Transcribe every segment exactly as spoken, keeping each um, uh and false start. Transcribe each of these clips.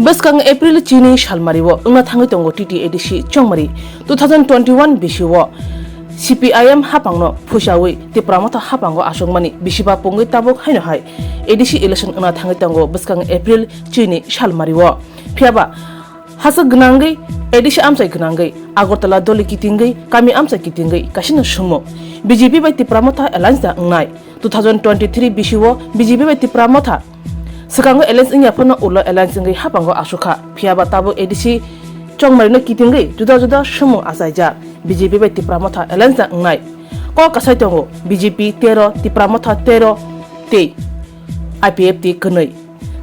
Bwskang April chini salmari o wngna thangwi tongo T T A D C chongmari. Two thousand twenty-one bisi o C P I M hapangno phuichawi Tipra Motha hapango achukmani bisiba pungwi tabuk haino hai A D C election wngna thangwi tongo bwskang April chini salmari o. Phiyaba hachwk gwnangwi, A D C amchai gwnangwi, Agartala doli kitingwi, kami amchai kitingwi kaisino sumung. B J P bai Tipra Motha alliance da wngnai. Two thousand twenty-three bisi o B J P bai Tipra Motha swkango alliance wngya phano ulo alliance wngwi hapango asukha. Phiyaba tabuk A D C chongmarino kitingwi juda juda sumung achaijak. B J P bai Tipra Motha alliance da wngnai. Kok kasai tongo B J P tero, Tipra Motha tero tei I P F T kwnwi.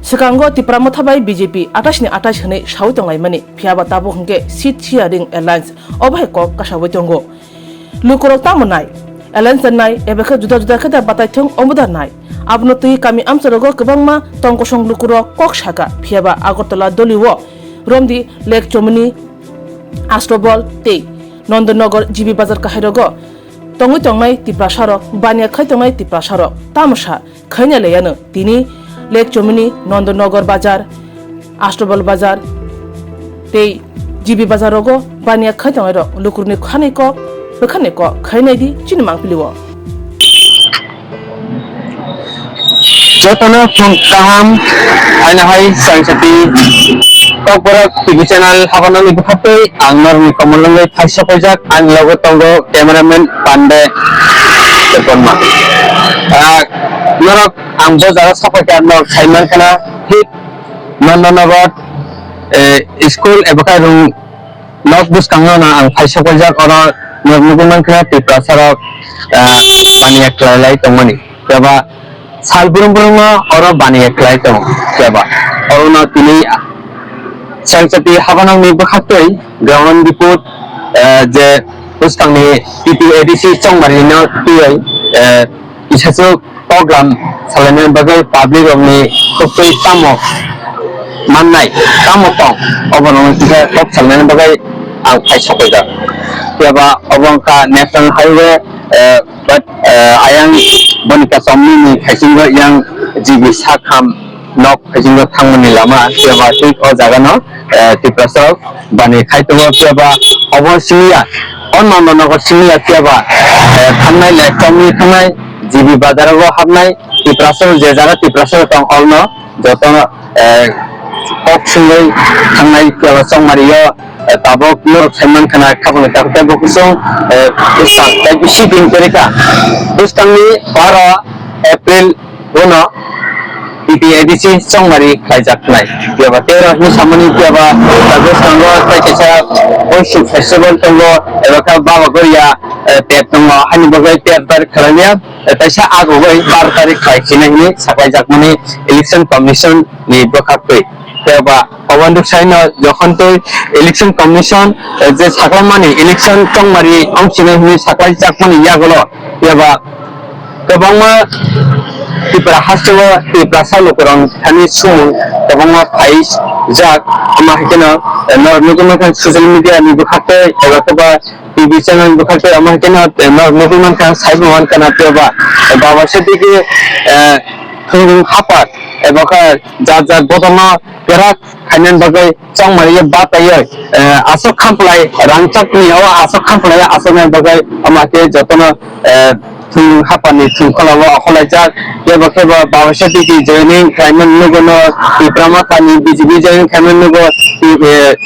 Swkango Tipra Motha bai B J P atais ni atais hwnwi sawi tonglaimani, phiyaba tabuk hwnkhe seat sharing alliance obo hai kok kasawi tongo. Lukurok tamo nai? Alliance nai eba khe juda juda khe da bataithung omo da nai? Abono twi kami amcharogo kwbangma tong kosong lukurok kok saka, phiyaba Agartala doli o romdi Lake Chomoni, Astrobol tei Nondanagar G B Bazar kahairogo tongwi tongnai Tiprasarok, baniya khai tongnai Tiprasarok tamo sa khaina leyano tini Lake Chomoni, Nondanagar Bazar, Astrobol Bazar tei G B Bazar rogo baniya khai tongnairok lukurni khani kok, bwkhani kok khainai di chini mangpili o. Jotono phung kaham, haino hai sangsati Kokborok T V channel habanani bwkhaktwi ang norokni komolwngwi thaisa paijak, ani logo tongo cameraman Pande Debbarma. Ah, norok ang bo jaga sapaikha norok saimankha na thik Nondanagar, eh, school eba khe room nok bwskango no ang phai sokpaijak, oro nok nugwi mankha Tiprasarok, ah, baniya khlai lai tongmani. Keba sal brum brum no oro baniya khlai tongo. Keba oro no tini Sengchati habanokni bwkhaktwi ground report, ah, je bwskangni T T A D C chongmari no twiwi, ah, kisachuk program salainani bagwi public rokni kwtwi tamo mannai, tamo tong, obono kok salainani bagwi ang phai sokpaijak. Phiya ba obo wngkha National Highway, eh, but, eh, ayang boni kachomni ni khaisingo yang G B Sakham nok khaisingo thangmani lama, phiya ba thik o jaga no, eh, Tiprasa bani khai tongo, phiya ba obo simiya, o Nondanagar simiya, phiya ba, eh, thangnai le chongni thangnai G B Bazar o hapnai, Tiprasa je jaga Tiprasa tong, orno joto, eh, kok sungwi thangnai, phiya ba chongmari o, eh, tabok norok saiman khana khabangni takhuk tei bo kusung, eh, bwskang tei bisi din kwrwi kha. Bwskangni baro April bono T T A D C chongmari khlaijak khnai. Phiya ba tero hwnwi samani phiya ba bwskango tei kaisa Boisu festival tongo, eba khe Baba Goria, eh, ter tongo, hani bagwi tero tarik khlaimya, eh, kaisa agugwi baro tarik khlai sinai hwnwi saklaijakmani Election Commission ni bwkhaktwi. Phiya ba Obo wngkha saino jokhon twi Election Commission, eh, je saklaimani election chongmari wngsinai hwnwi saklaijakmani yagulo, eba kwbangma Tripura hasteo Tiprasa lukurok thani sumung kwbangma phaijak, omo hai kheno, eh, norok nugwi mankha social media ni bwkhaktwi eba khe ba T V channel bwkhaktwi omo hai kheno, eh, norok nugwi mankha, saibo mankha na, eba Baba Sediki, eh, thwngmung hapar eba khe jat jat bodolno kwrak khainani bagwi chongmani bataiwi, eh, aswk khamplai rangchakni o aswk khamplai aswknani bagwi omo khe jotono, eh, thwng haphani thwngkhwlao okhorlaijak. Kebo kebo Baba Sediki joining khlaimani nugo no, Tipra Mothani B J P joining khlaimani nugo, eh,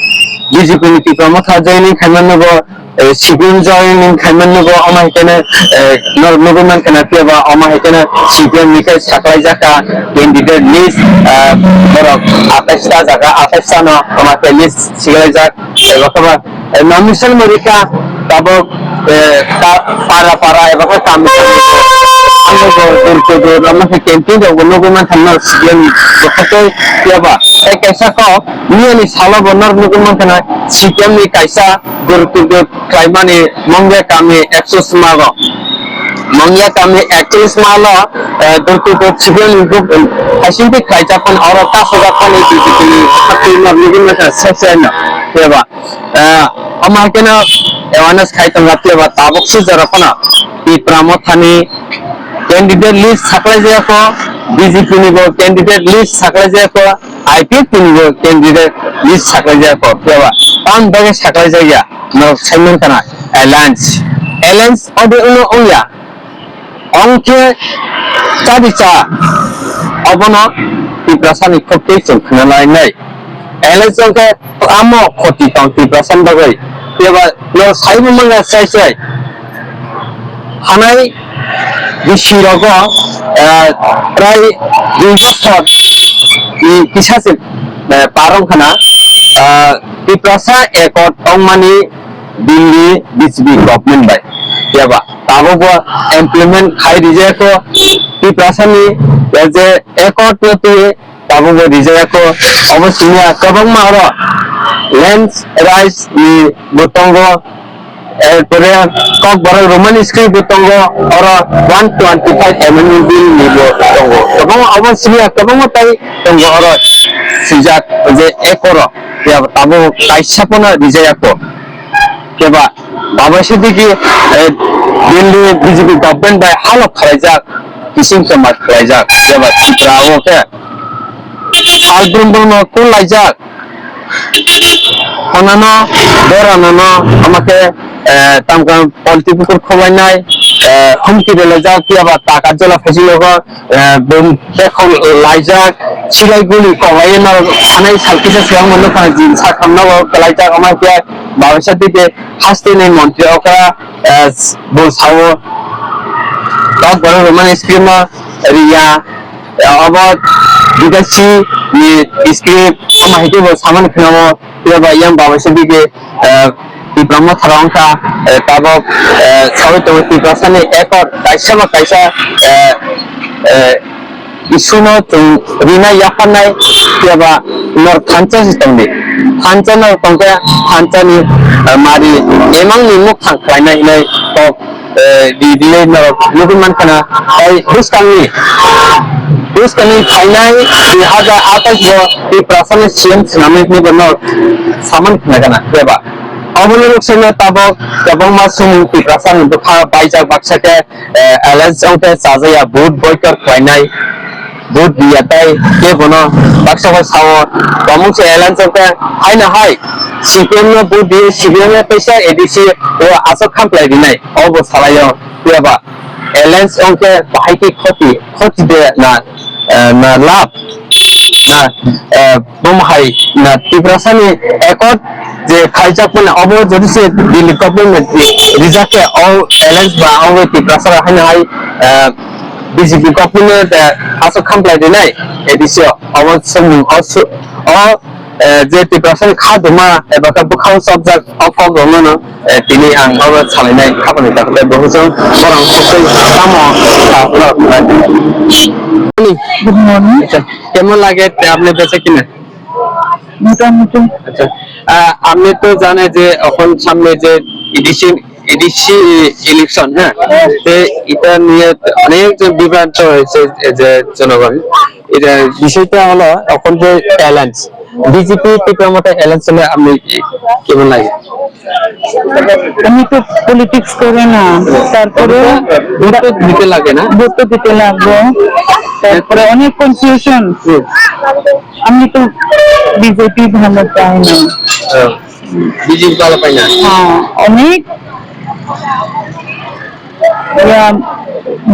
B J P ni Tipra Motha joining khlaimani nugo, eh, C P M joining khaimani nugo, omo hai kheno, eh, norok nugwi mankha na, phiya ba omo hai kheno C P M ni khe saklaijakha candidate list, eh, borok atais ta jaga, atais ta no omo khe list siklaijak, eh, bo khe ba, eh, nomination morika tabok, eh, ta-, para para eba khe kami kami ang bo dur dur dur omo khe campaign rok bo nugwi mankha no C P M ni bwkhaktwi, phiya ba tei kaisa kok miyani salo bo norok nugwi mankha na C P M ni kaisa dur dur dur khlaimani Mongya kami ekso smago. Mongya kami ekso smalo, eh, dur dur dur chibiyani buk, eh, haisingti khlaijakmani oro kasojakmani B J P ni hattwi no nugwi mankha sese no. Eba, eh, omo hai kheno awareness khai tongo, phiya ba tabuk swijaro phano Tipra Mothani candidate list saklai jaya kho, B J P ni bo candidate list saklai jaya kho, I P F T ni bo candidate list saklai jaya kho, phiya ba tam bagwi saklai jaya norok sai mankha na alliance, alliance ode uno ongya. Ongkhe chadi cha obono Tiprasani khobtwi chwng khna lainai. Alliance ongkhe amo khoti tong Tiprasani bagwi. Phiya ba no saibo manya sai sai. Hanai bisi rogo, eh, prai dui bosor ni kisa se, eh, par ongkha na, eh, Tiprasa accord ongmani Delhi B J P government bai. Phiya ba tabukbo implement khai rijaya kho Tiprasani, eh, je accord no twi tabukbo rijaya kho. Obo siniya kwbangma oro land rights ni bo tongo, erpore Kokborok Roman script bo tongo, oro one twenty five amendment bill ni bo tongo. Kwbangma obo siniya kwbangma tai tongo oro swijak je accord o. Phiya tabuk kaisa phano rijaya kho. Phiya ba Baba Siddhi ki, eh, Delhi B J P government bai halok khalaijak, kisim kema khalaijak, phiya ba Tripura o khe sal brum brum no kul laijak. Honano, boranano, ama khe, eh, tamkha political khobainai, eh, humki rwlaijak, phiya ba taka jola phaising logo, eh, bum tekhol laijak, silai guli koklai no thanai sal kisa swkang mano khana jin sakhamno bo kwlaijak, ama khe Baba Siddhi de haste ni montri okra, eh, bo sao, Kokborok Roman script no riya, eh, obo Bidasi ni script ama hai khe bo samani khna o, phiya ba yang Baba Siddhi de, eh, Tipra Motha rok wngkha, eh, tabok, eh, sawi tongo Tiprasani accord kaisa ba kaisa, eh, eh, issue no chwng rina yapharnai, phiya ba nor thansa se tongdi. Thansa no tongkhe thansa ni, eh, mari emang ni muk thang khlainai hinwi kok, eh, di, di norok nugwi mankha na. Tai bwskangni, bwskangni phainai dui hazar atais bo Tiprasani C M swnamwi hinwi bo norok saman khna gana, phiya ba. Oboni rwksoino tabok kwbangma sumung Tiprasani bwkha baijak baksa khe, eh, alliance wngkhe chajaya vote boycott khlainai, vote diya tai kebono baksa khe sao, kwmwngse alliance wngkhe haino hai C P M no vote diya, C P M no teisa A D C o aswk khamplai rinai, obo salaio, phiya ba alliance wngkhe bahai khe khoti, khoti de na, eh, na lab, na, eh, Bo hai na Tiprasani accord je khaijak mani obo jodi se Delhi government ni rijak khe o alliance ba o Tiprasa rok haino hai, ah, B J P government, ah, aswk khamplai rinai A D C o obo swngmung o su-, o, eh, je Tiprasani kha duma eba khe bwkhao chopjak o kok rok no no. Eh, tini ang oro salainai khapani takhwlai bo hwsong borok hwsong tamo, ah, oro khlai. Good morning. আচ্ছা, কেমন লাগে তে আপনি বেচা কিনা? মোটামুটি। আচ্ছা, আহ, আপনি তো জানেন যে এখন সামনে যে এডিসি, এডিসি ইলেকশন, হ্যাঁ, তো এটা নিয়ে অনেক জন বিভ্রান্ত হয়েছে, এই যে জনগণ। এটা বিষয়টা হলো এখন যে অ্যালায়েন্স, বিজেপি ত্রিপুরা মতো অ্যালায়েন্স হলে আপনি কেমন লাগে? আমি তো পলিটিক্স করি না, তারপরে ভোট তো দিতে লাগে না? ভোট তো দিতে লাগবো, তারপরে অনেক কনফিউশন। হুম। আমি তো বিজেপি ভালো পাই না। হ্যাঁ। বিজেপি ভালো পাই না? হ্যাঁ, অনেক ইয়া,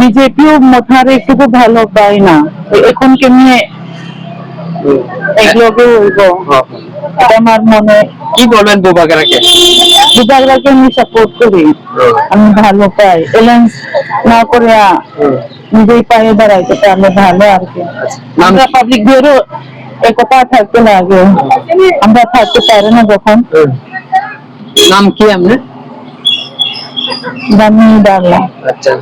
বিজেপিও মথারে একটুকু ভালো পায় না। এখন কেমনে হুম। একলগে হইব? হ্যাঁ। এটা আমার মনে কি বলবেন বুবাগ্রাকে? বুবাগ্রাকে আমি সাপোর্ট করি। হুম। আমি ভালো পাই। অ্যালায়েন্স না করে, আ, হুম। নিজেই পায়ে দাঁড়াইতে পারলে ভালো আর কি। আচ্ছা। নাম আমরা কি? পাবলিক ভেরো একতা থাকতে লাগে। আমরা থাকতে পারি না যখন। হুম। নাম কি আপনার? দামিনী দারলা। আচ্ছা।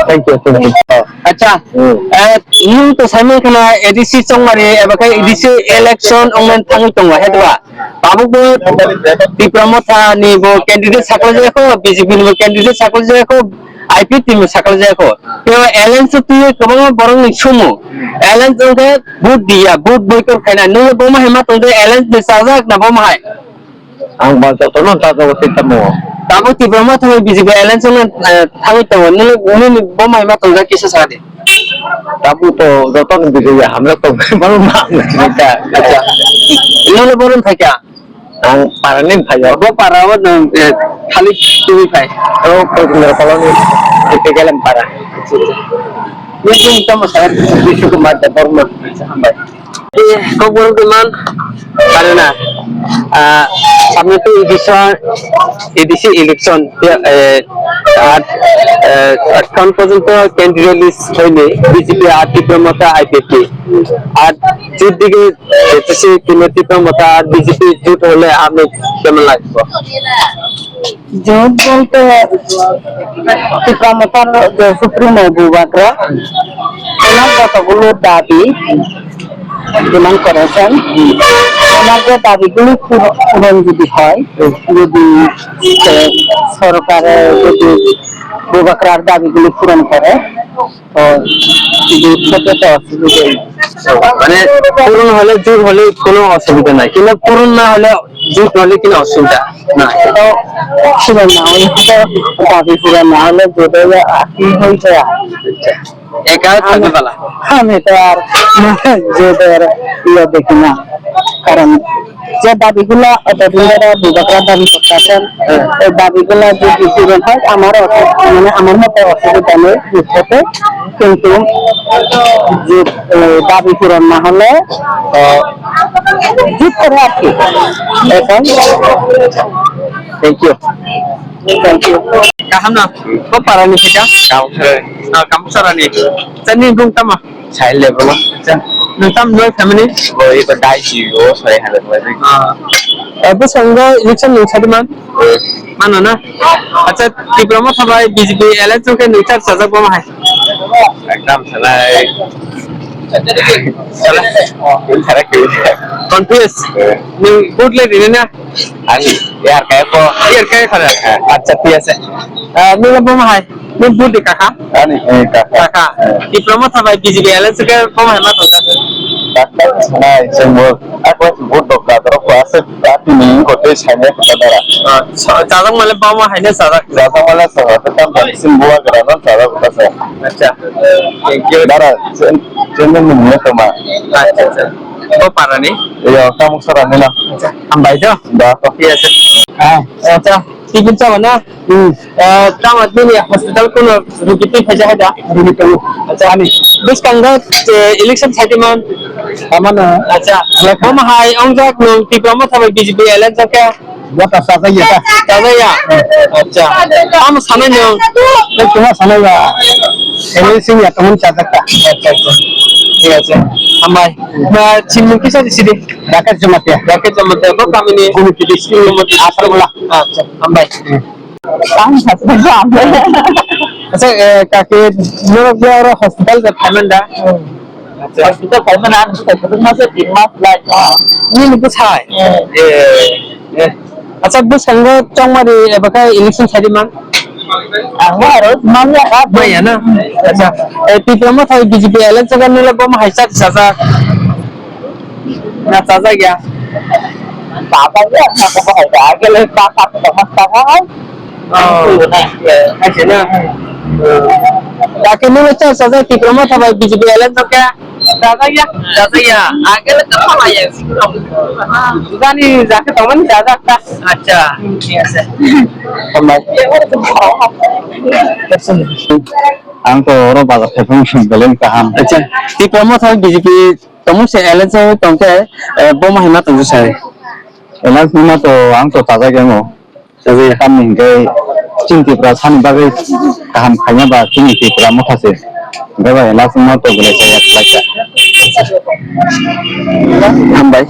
Thank you, thank you. আচ্ছা, হুম। আহ, nung to saimang khna A D C chongmani eba khe A D C election ongmani thangwi tongo, hetba? Tabuk bo Tipra Motha ni bo candidate sakhlai jaya kho, B J P ni bo candidate sakhlai jaya kho, I P F T ni bo sakhlai jaya kho. Tei alliance twi kwbangma borok ni sumo. Alliance wngkhe vote diya, vote boycott khaina. Nung bo ma hai ma tong je alliance de chajak na bo ma hai? Ang ba jotono ta jago tei tamo. Tabuk Tipra Motha thangwi B J P alliance wngna, eh, thangwi tongo. Nini, nini bo mai ma tongjak kisa sa di. Tabuk to joto ni bijaya hamjak tong, bono ma hamjak tong kha. Acha. Nini borom thai kha? Ang para ni phai o. Bo para o nang, eh, thali twi phai. O Kotindra koloni, Tegelem para. Nini tamo sa Bishu Kumar Debbarma. Acha, hambai. Eh, kok borok demand karena, ah, samne to A D C, A D C election, ya, eh, at, eh, at kon porjonto candidate list hoyni B J P ar Tipra Motha I P F T. Ar jut dige, eh, jese kino Tipra Motha ar B J P jut hole apni kemon lagbo? Jut bolte Tipra Mothar je Supremo Bubagra, onar jotogulo dabi demand koreson, onar je dabigulo pur-, puron jodi hoy, jodi, eh, sorkare jodi Bubagrar dabigulo puron kore, to jut hote to osubidha nei. মানে পূরণ হলে জোট হলে কোনো অসুবিধা নাই, কিন্তু পূরণ না হলে জোট হলে কিন্তু অসুবিধা না। তো পূরণ না হলে তো দাবি পূরণ না হলে জোট হলে আর কি হইতে আর? একা থাকবে পালা। আমি তো আর জোটের ইয়ে দেখি না, কারণ যে দাবিগুলো এতদিন ধরে যুবকরা দাবি করতেছেন, এই দাবিগুলো যদি পূরণ হয়, আমার অসু-, মানে, আমার মতো অসুবিধা নেই বুঝতে, কিন্তু যে, এ, দাবি পূরণ না হলে, এ, জিত করে আর কি। এখন thank you. Thank you. Kaham no? Ko para ni sika? Kamu sara. Ah, kamu sara ni. Chani bung tama. Sai level. Acha. Nwng tam noi family? Bo iko dai si o sai hale bo. Ah. Eh, bwskango election nwng sadi man? Mano na? Acha, Tipra Motha bai B J P alliance wngkhe nwng char chajak bo hai? Ekdam salai. Salai. Salai. Confuse. Eh. Nwng vote le rina na? Ani, yar kaya ko. Yar kaya khana. Eh. Acha, thik ase. Ah, nwng bo hai? Nwng vote di kaka? Ani, eh, kaka. Kaka. Eh. Tipra Motha bai B J P alliance ke bo hai ma thangkha? Kaka, nai, chwng bo. Ako vote dok ka dorok ko ase, ati ni ko tei sai ne ko dara. Ah, sa-, sajak male bo ma hai ne sajak. Sajak male sajak, tam tam sim bo gra no sajak ko sa. Acha. Thank you. Dara, chen, chen ni mung ne toma. Acha, acha. Bo para ni? Yo, kamu sara ni na. Acha. Hambai do? Da ko. Yes. Ah. Acha. Tibin chaba na? Hmm. Eh, tamo nini hospital kuno rugi twi phaijak hai da? Rugi tongo. Acha. Ani. Bwskango, eh, election saitima? Amano. Acha. Lekha. Omo hai ongjak nwng Tipra Motha bai B J P alliance khe? Wata sajak ya ta. Sajak ya? Hmm. Acha. Tamo sanai nwng? Nwng tuma sanai ba. Election ya tamo sajak ta. Acha, acha. Thik ase. Hambai. Ba, chini kisa di sidi? Rakesh Jamatia. Rakesh Jamatia. Bo kamini? Gumiti district. Asargula. Acha, hambai. Hmm. Ang hospital ko ang. Acha, eh, kaki, norok bo oro hospital da phaimani da? Hmm. Acha. Hospital phaimani ang hospital masa tin mas lai. Ah. Nini bwsai? Hmm. Eh, eh. Acha, bwskango chongmani eba khe election saiman? Ang bo aro manya ka. Manya na? Acha. Eh, Tipra Motha B J P alliance ka nila bo ma hai chak sajak. Na chajak ya? Chajak ya, na ko hai da, agele pa pa ko mas ta ha. Oh. Hai se na. Kaki nung cha chajak Tipra Motha bai B J P alliance ka? Chajak ya, chajak ya. Agele ka pa ya. Jani jake tongmani chajak ta. Acha. Thik ase. Hambai. Ang to oro bazar khe phung beleng kaham. Acha. Tipra Motha B J P Tongmung se alliance o tongkhe, eh, bo ma hima tongsa sai. Alliance ni ma to ang to chajak yango. Chajak ya. Tamni hingke chini Tripura sani bagwi kaham khaina ba chini Tripura Motha se. Hingke ba alliance ma to belai chaya khlai kha. Hambai.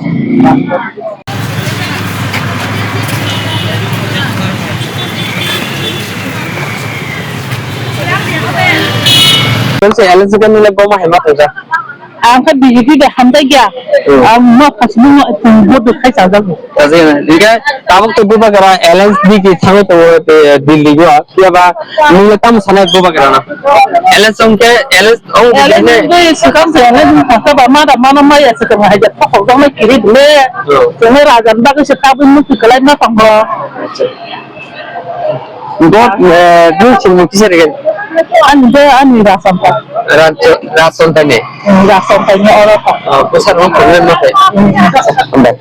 Alliance ka nile bo ma hima tongsa. Ang khe B J P bai hamjak ya. Hmm. Ang ma phasmung no bodo khai chajago. Chajago. Hingke tabuk to Bubagra alliance digi thangwi tongo, eh, Delhi go. Phiya ba nwng le tamo sanai Bubagra no? Alliance ongke, alliance ong Alliance ne. Bai swkang se alliance thangka ba ma da ma no ma ya swkang hai ja thok jong na kiri dile. Hmm. Sene rajan bagwi se tabuk muti kalai ma tong bo. Bo, eh, bo chini muti se regen. Ani de ani rasam pa. Ran-, Rason Taini. Hmm, Rason Taini oro tong. Oh, bwsarok problem ma khe. Hmm. Hambai.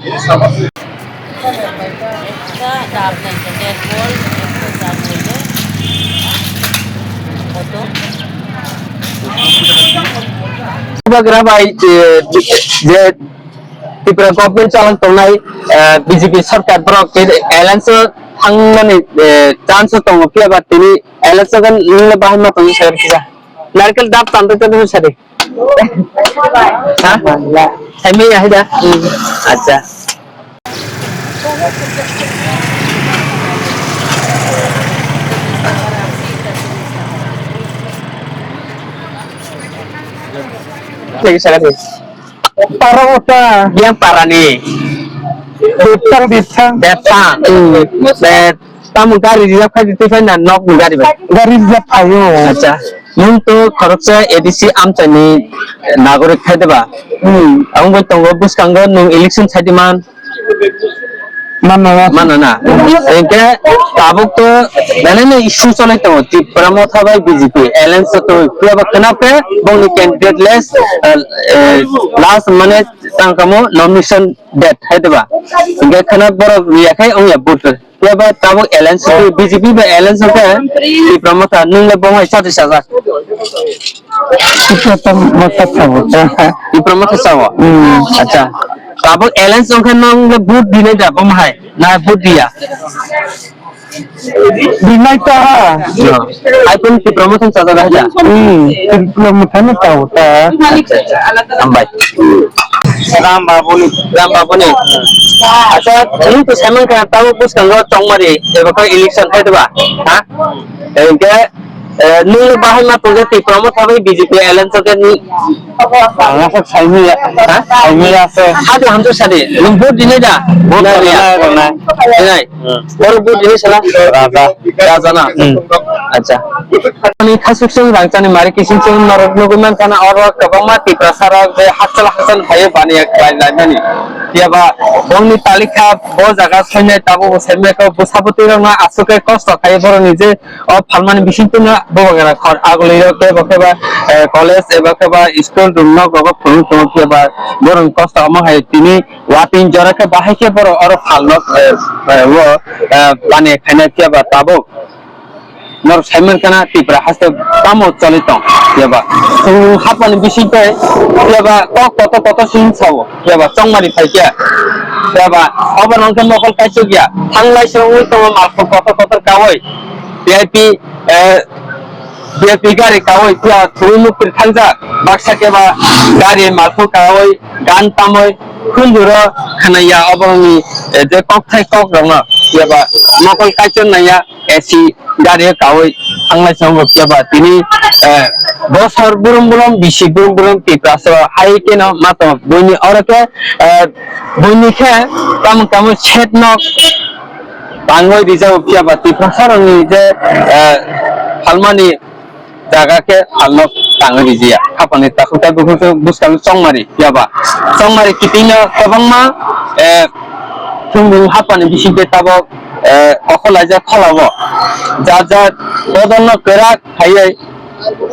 Bubagra bai, eh, je Tripura government chalang tongnai, eh, B J P sarkar borok ke alliance o thangmani, eh, chance o tongo, phiya ba tini alliance o nungno bahai ma tongwi sagar kisa. Narikal dap tante tante sadi. Ha? Saimaya hai da? Acha. Lagi salah ni. Para ota. Yang para ni. Betang, betang. Betang. Hmm. Bet. Tamo gari reserve khai di, tei phai na nok ni gari bai? Gari reserve khaio. Acha. Nwng to khoroksa A D C amchaini nagorik khai de ba? Hmm. Ang bai tongo bwskango nwng election sai di man. Mano na. Mano na. Engke tabuk to belai no issue cholai tongo. Tipra Motha bai B J P alliance to phiya ba khna khe bongni candidate less, eh, eh, last mane tangkamo nomination date hai de ba? Engke khna borok riya khai ongya vote. Phiya ba tabuk alliance, B J P bai alliance khe Tipra Motha nwng le bo hai chati sajak. Tipra Motha sabo ta. Tipra Motha sabo? Hmm. Acha. Tabuk alliance wngkhe nwng le vote dinai da bo hai? Na vote diya? Dinai ta. No. Hai pun Tipra Motha sajak hai da? Hmm. Tipra Motha no sabo ta. Acha, acha. Hambai. Ram Babuni. Ram Babuni. Acha, nwng to saimang kha, tamo bwskango Chongmari, eba khe election khai diba? Ha? Engke, eh, nwng bahai ma tongja Tipra Motha bai B J P alliance khe ni. Ang asa saimaya. Ha? Saimaya asa. Hadi hamto sadi. Nwng vote dinai da? Vote dinai, dinai. Dinai. Hmm. Oro vote dinai sala? Raja. Raja na? Hmm. Acha. Ani khasuk sung rangchani mari kising sung norok nugui mankha na oro kwbangma Tiprasa rok je hakchal hakchal phaiyo baniya khlai laimani. Phiya ba bongni talikha bo jaga soinai tabuk bo saimai kho bwsa bwtwi rok no aswk khe kosto khai borok ni je o phalmani bising twi no bubagra khor agulwi rok khe bo khe ba, eh, college eba khe ba school room nok rogo phunuk tongo phiya ba borok ni kosto omo hai tini Watwi jora khe bahai khe borok oro phalno, eh, eh, o, eh, baniya khainai phiya ba tabuk norok saimang khana Tripura haste tamo choli tong phiya ba chwng hapmani bising tei phiya ba kok kotor kotor sing sao phiya ba Chongmari phai khe phiya ba obo nong khe mokol kaisuk ya thanglai se wngwi tongo malkhung kotor kotor kaui V I P, eh, V I P gari kaui phiya thwi mukti thangjak baksa khe ba gari malkhung kaui gan tamwi khunjuro khwnaya oborokni, eh, je kokthai kokrokno phiya ba mokol kaichor naiya A C gari kaui thanglai chongo phiya ba tini, eh, bosor burum burum bisi burum burum Tiprasa hai kheno ma tongo buini oro khe, eh, buini khe tamo tamo set nok tangwi rijao phiya ba Tiprasa rokni je, eh, phalmani jaga khe phalno tangwi rijia. Hapani takhuk tai bukhuk khe bwskango Chongmari phiya ba. Chongmari kitingno kwbangma, eh, thwngmung hapani bising khe tabok, eh, okholaijak kholao. Jar jar bodolno kwrak khaiwi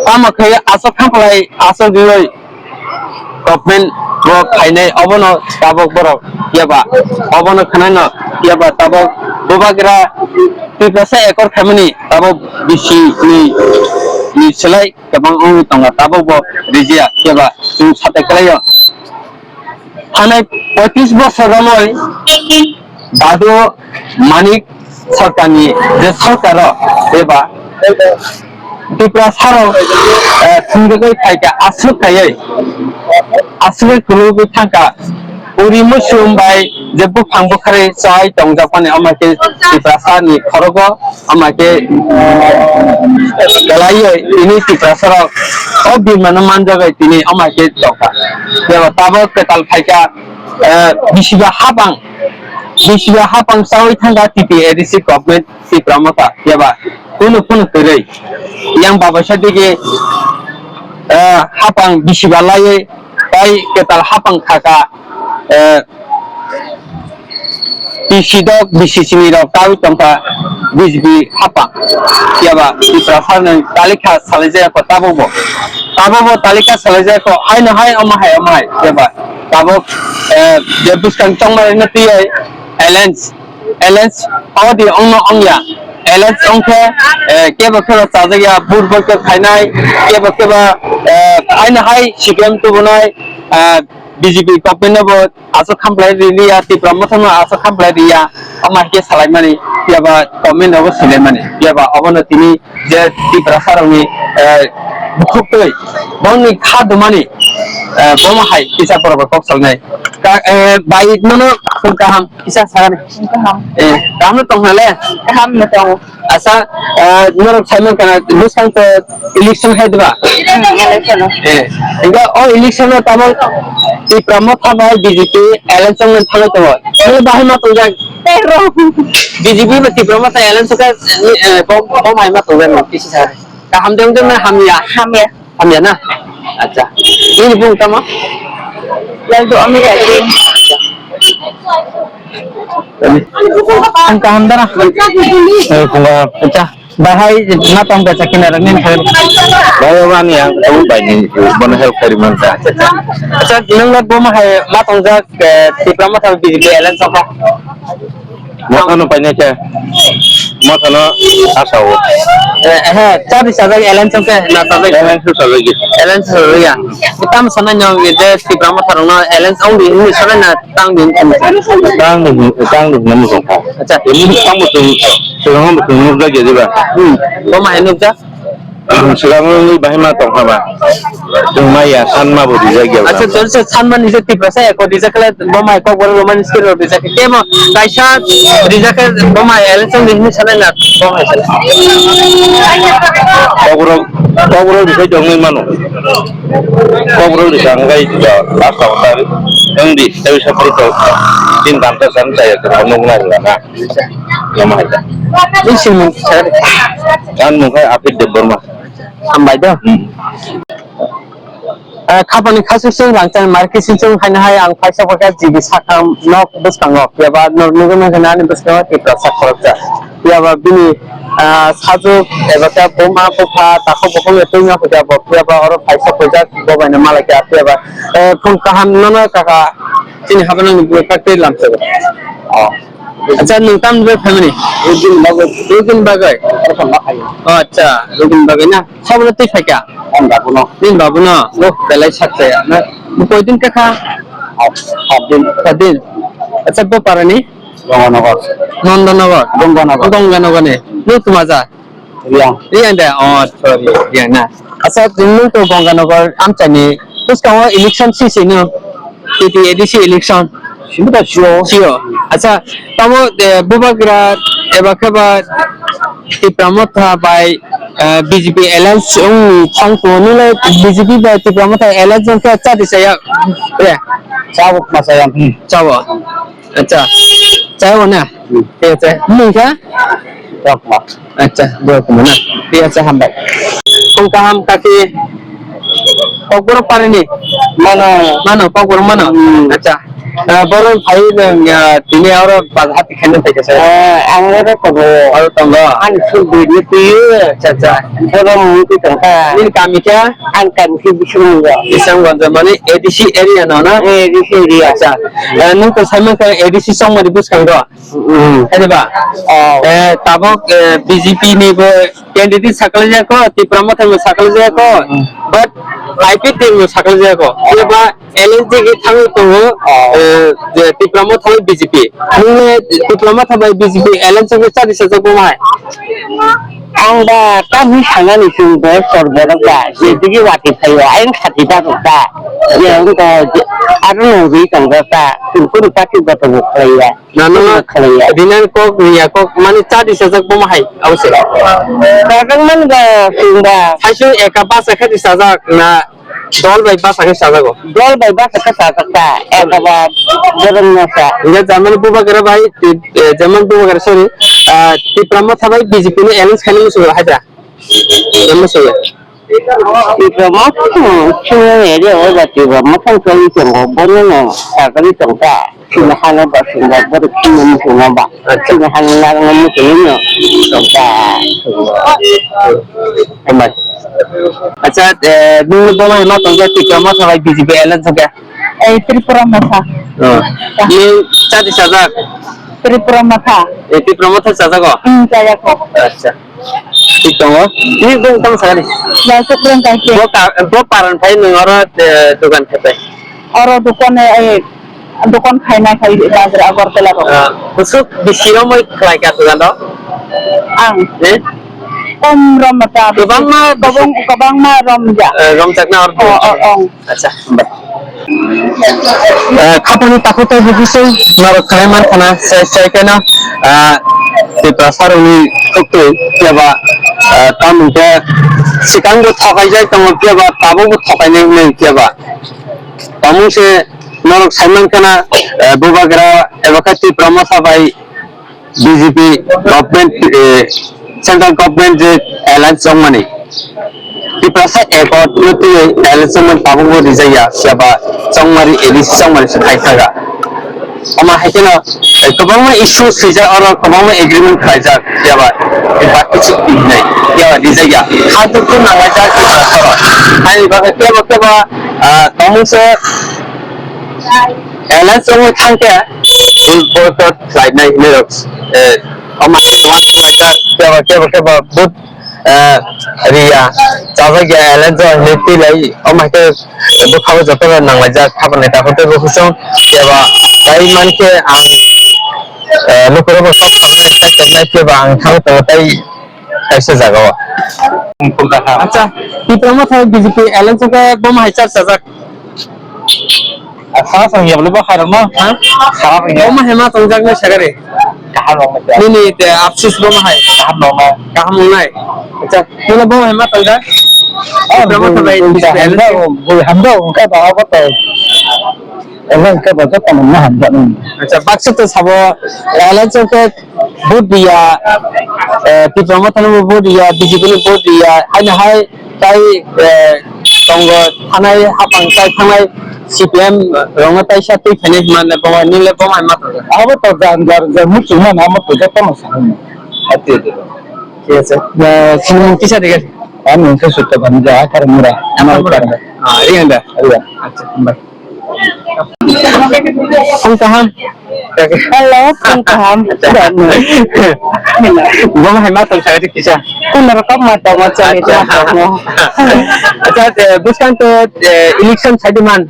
tamo khe aswk khamphlai aswk riwi government bo khainai obono tabok borok phiya ba obono khwnaino phiya ba tabok bubagra Tiprasa ekor khaimani tabok bisi ni, ni selai kwbang wngwi tongo tabok bo rijia phiya ba chwng satai kwlaio. Thanai poitris bosor romwi Dadu Manik sarkarni je sarkar o eba Tiprasa rok, eh, thwngwi phaikha aswk khaiwi aswk khulugwi thangkha uri musum bai je buphang bwkharwi chai tongjakmani ama khe Tiprasa ni khorogo ama khe kwlaiwi tini Tiprasa rok o birmano manjagwi tini ama khe tongkha. Eba tabok kwtal phaikha, eh, bisiba hapang, bisiba hapang chawi thangkha T T A D C government Tipra Motha, phiya ba kunu kunu kwrwi. Yang babaisa digi, eh, hapang bisiba laiwi tai kwtal hapang khaka, eh, T C dok, B C C ni rok tawi tongkha B J P hapang. Phiya ba Tiprasa ni talikha salai jaya kho tabok bo. Abo bo talika salaijak kho, haino hai, omo hai, omo hai, jeba. Tabuk, eh, je bwskang tongmani no twi ai, alliance, alliance, abo di ongno ongya. Alliance ongkhe, eh, kebo kebo chajak ya, vote boycott khainai, kebo kebo, eh, haino hai C P M tubunai, eh, B J P government no bo aswk khamplai riliya, Tipra Motha no aswk khamplai riya, omo hai khe salaimani, phiya ba comment rogo swilaimani, phiya ba obono tini je Tiprasa rokni, eh, bukhuk twi, bongni kha dumani, eh, bomo hai kisa borok bai kok salnai. Ka-, eh, bai nono khum kaham kisa sagani. Kaham. Eh, kaham no tong hale? Kaham no tongo. Asa, eh, norok saimang kana bwskang to election hai diba? Hmm, election o. Eh, enggak, oh, election o tamo Tipra Motha bai B J P alliance ongmani thangwi tongo. Nini bahai ma tongjak? Tero. B J P bai Tipra Motha alliance khe, eh, bom, bom hai ma tongjak no, kisi sa. Kaham de ongde na hamya? Hamya. Hamya na? Acha. Nini bung tamo? Laldu Amir Aziz. Ang kaham dara. Eh, kunga. Acha. Bahai ma tong ka chakina rang nin khair. Bahai wani ang tu bai ni bono help kari man ta. Acha, nang na boma hai ma tong jak, eh, Tipra Motha B J P alliance sokha. Motha no painai khe. Motha no asao. Eh, eh, chari sajak alliance sokha na sajak. Alliance sajak. Alliance sajak ya. Tam sana nyong je Tipra Motha rang no alliance ong di ni sana na tang di. Tang di, tang di na mo sokha. Acha. Ini tang mo sung, sung mo sung mo jak ya diba. Hmm. Boma hai nuk jak. Swkang wngwi bahai ma tong kha ba. Chwng maya sanma bo rijak ya. Acha, chwng se sanma ni je Tiprasa eko rijak khle bo mai kok borok romani skill rok rijak khe. Temo kaisa rijak khe bo mai election ni hinwi sanai na bo mai sanai. Kok borok, kok borok rijak jongwi mano. Kok borok rijak wngwi last hour wng di, tei support to tin ghanta san chaya to nung na na. Lama hai ta. Ni simung sir. Ang mung khai Apit Debbarma. Hambai do. Hmm. Eh, khapani khasuk sung rangchang marki sung sung haino hai ang phaisa phaikha G B sakha nok bwskango. Phiya ba nok nugwi mankha ani bwskango Tiprasa khoroksa. Phiya ba bini, ah, sajwk eba khe buma bupha takhuk bukhuk ya twi ma phaikha bo. Phiya ba oro phaisa phaijak bo bai no malai kha. Phiya ba, eh, phung kaham nono kaka chini habanang ni bwkha twi lamsao. Oh. Acha, nwng tamni bai phaimani? Rugini bagwi. Rugini bagwi? Rukha ma khayo. Oh, acha, rugini bagwi na? Sabole twi phaikha? Ang babuno. Nini babuno? Oh, belai sak chaya. Na, koidin kakha? Sat, sat din. Sat din? Acha, bo parani? Gonganagar. Nandanagar? Gonganagar. Gonganagar ni? Nwng tuma ja? Riang. Riang de, oh, sorry, Riang na. Acha, nwng to Gonganagar amchaini bwskango election sisi no, T T A D C election. Simi ta sio. Sio. Acha, tamo, eh, bubagra eba khe ba Tipra Motha bai, eh, B J P alliance wng thang to nile B J P bai Tipra Motha alliance wng khe cha di saya. Eh. Cha bo ma saya. Cha bo. Acha. Cha bo na. Hmm. Thik ache. Nwng kha? Rokma. Acha, bo kuma na. Thik ache, hambai. Khung kaham kaki. Kokborok parini? Mano. Mano, kokborok mano? Hmm. Acha. Ah, borok phai nwng, ah, tini oro bazar hati khaina phaikha se. Ah, ang oro tongo. Oro tongo? Ani suk dui ni twi. Acha, acha. Borok mung twi tongkha. Nini kami khe? Ang kami khe Bisramganj. Bisramganj mane A D C area no na? Eh, A D C area. Acha. Eh, nwng to saimang kha A D C songmani bwskango. Hmm. Khe ba? Oh. Eh, tabok, eh, B J P ni bo candidate sakhlai jako, Tipra Motha bo sakhlai jako, hmm, but I P T bo sakhlai jako. Khe ba alliance di thangwi tongo, oh, eh, je Tipra Motha bai B J P. Nwng le Tipra Motha bai B J P alliance bo chari sajak bo mai. Ang ba tamni sanani chwng bo sor borok ba, je digi wati phaio, ayang sati ba rok ba. Je ang ko je aro no ri tong ba ta, chwng kunu party ba to bo khlaiya. Nano khlaiya. Rinan kok, riya kok, mani cha di sajak bo hai, abo se. Sajak man ba, sung ba. Saisu eka basa kha di sajak na dol bai basa kha sajago. Dol bai basa kha sajak ta, eka ba, dorong no sa. Inga jaman bubagra bai, ti-, eh, jaman bubagra, sorry, ah, Tipra Motha bai B J P ni alliance khani musu hai da. Musu. Tipra Motha, hmm, chini area o ba Tipra Motha ni chwng tongo, bono no sagri tongkha. Chini hano ba chwng ba, bono chini muchungo ba. Chini hano narwkna muchungwi no tongkha. Hambai. Acha, eh, nung bo mai ma tongkha Tipra Motha bai B J P alliance tongkha? Ei Tripura Motha. Oh. Nung chati sajak? Tripura Motha. Eh, Tipra Motha sajak o? Hmm, sajak o. Acha. Thik tongo. Nini bung tamo sakani? Lalchukron kaise. Bo ka-, bo paran phai nwng oro, eh, dogan khapai? Oro dokan, eh, dokan khaina khai bazar Agartala ro. Ah, busuk bisi romoi khlai ka dogan ro? Ang. Eh? Kom rom ta. Kwbangma busuk. Kwbang-, kwbangma rom ja. Eh, rom jakna oro. Oh, oh, oh. Acha, hambai. Eh, khapangni takhuk tei bukhuk se norok khlai man khana, sai, sai kheno, ah, Tiprasa rokni khuktwi phiya ba, ah, tamoni khe swkang bo thokaijak tongo phiya ba, tabuk bo thokainai hwnwi phiya ba. Tamo se norok sai man khana, eh, bubagra eba khe Tipra Motha bai B J P government, eh, central government je alliance chongmani, Tiprasa accord no twiwi alliance chongmani tabukbo rijak ya, phiya ba chongmari A D C chongmani se khai thangkha. Omo hai kheno, eh, kwbangma issue swijak, oro kwbangma agreement khlaijak, phiya ba, eh, ba kichik hinwi, phiya ba rijak ya. Ha dukhu nanglaijak Tiprasa rok. Haini bagwi kebo kebo, ah, tongmung se, alliance wngwi thangkhe, full boycott khlainai hinwi rok, eh, omo hai kebo kebo kebo vote, eh, riya, chajak ya alliance o hinwi twi lai, omo hai khe bwkha o joto rok nang laijak, khapang neta hote bo husong, kebo tai man khe ang, eh, lukurok bo sok khamnai, sai toknai kebo ang thangwi tongo tai kaisa jaga o. Acha, Tipra Motha B J P alliance o khe bo ma hai char chajak. Sara sara ya bole bo khairok no? Ha? Sara sara ya. Omo hema tongjak nai sagari. Kaham rok nai. Nini te apsis bo ma hai. Kaham rok nai. Kaham rok nai. Acha, nini bo hema tongjak. Oh, Tipra Motha bai bui, bui hamda, bui hamda, ungkai ba, apa to? Ungkai ba, joto no hamda no. Acha, baksa to sabo, alliance o khe vote riya, eh, Tipra Motha no vote riya, B J P no vote riya, haino hai tai, eh, tongo thanai hapang tai thanai C P M rokno taisa twi khainai hwnma le bo nini le bo mai ma tongo. Abo to jan jar jar muchung mano amo to joto no sa. Ati ati. Thik ase. Eh, chini mung kisa dige. Ani mung khe sutta bani ja kar mura. Ama kar. Ah, iya nda. Iya. Acha, hambai. Phung kaham. Hello, phung kaham. Acha. Bo ma hai ma tong sagadi kisa. Kono rokom ma tongo, choli ma tongo. Acha, eh, bwskang to, eh, election saidi man.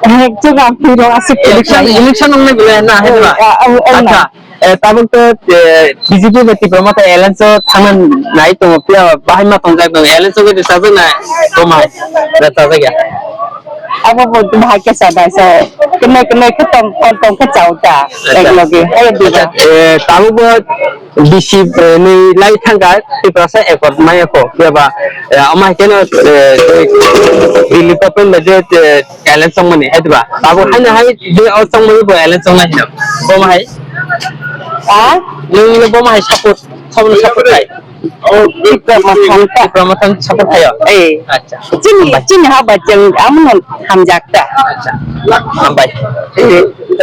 Eh, chuga phiro asik. Election, election wngnai bole na, hai ba? Eh, ah, ah, ah, acha. Eh, tabuk to, eh, B J P bai Tipra Motha alliance o thangna nai tongo, phiya bahai ma tongjak tongo, alliance o khe sajak nai, bo ma hai, na sajak ya. Abo bo bahai khe sa dai sa, kene kene khe tong, tong, tong khe chao ta, acha. Ek loge, eh, diba. Acha, eh, tabuk bo bisi, eh, ni lai thangkha, Tiprasa accord maya kho, phiya ba, eh, ama hai khe no, eh, Delhi government bai je, eh, alliance chongmani, hai diba? Abo haino hai je o chongmani bo alliance chongnai hino. Bo ma hai? Ah? Nung le bo ma hai support, sabno support khai? Oh, Tipra Motha. Tipra Motha support khayo? Eh. Acha. Chini, hambai. Chini ha ba jeng amun hamjak ta. Acha. Hambai. Eh.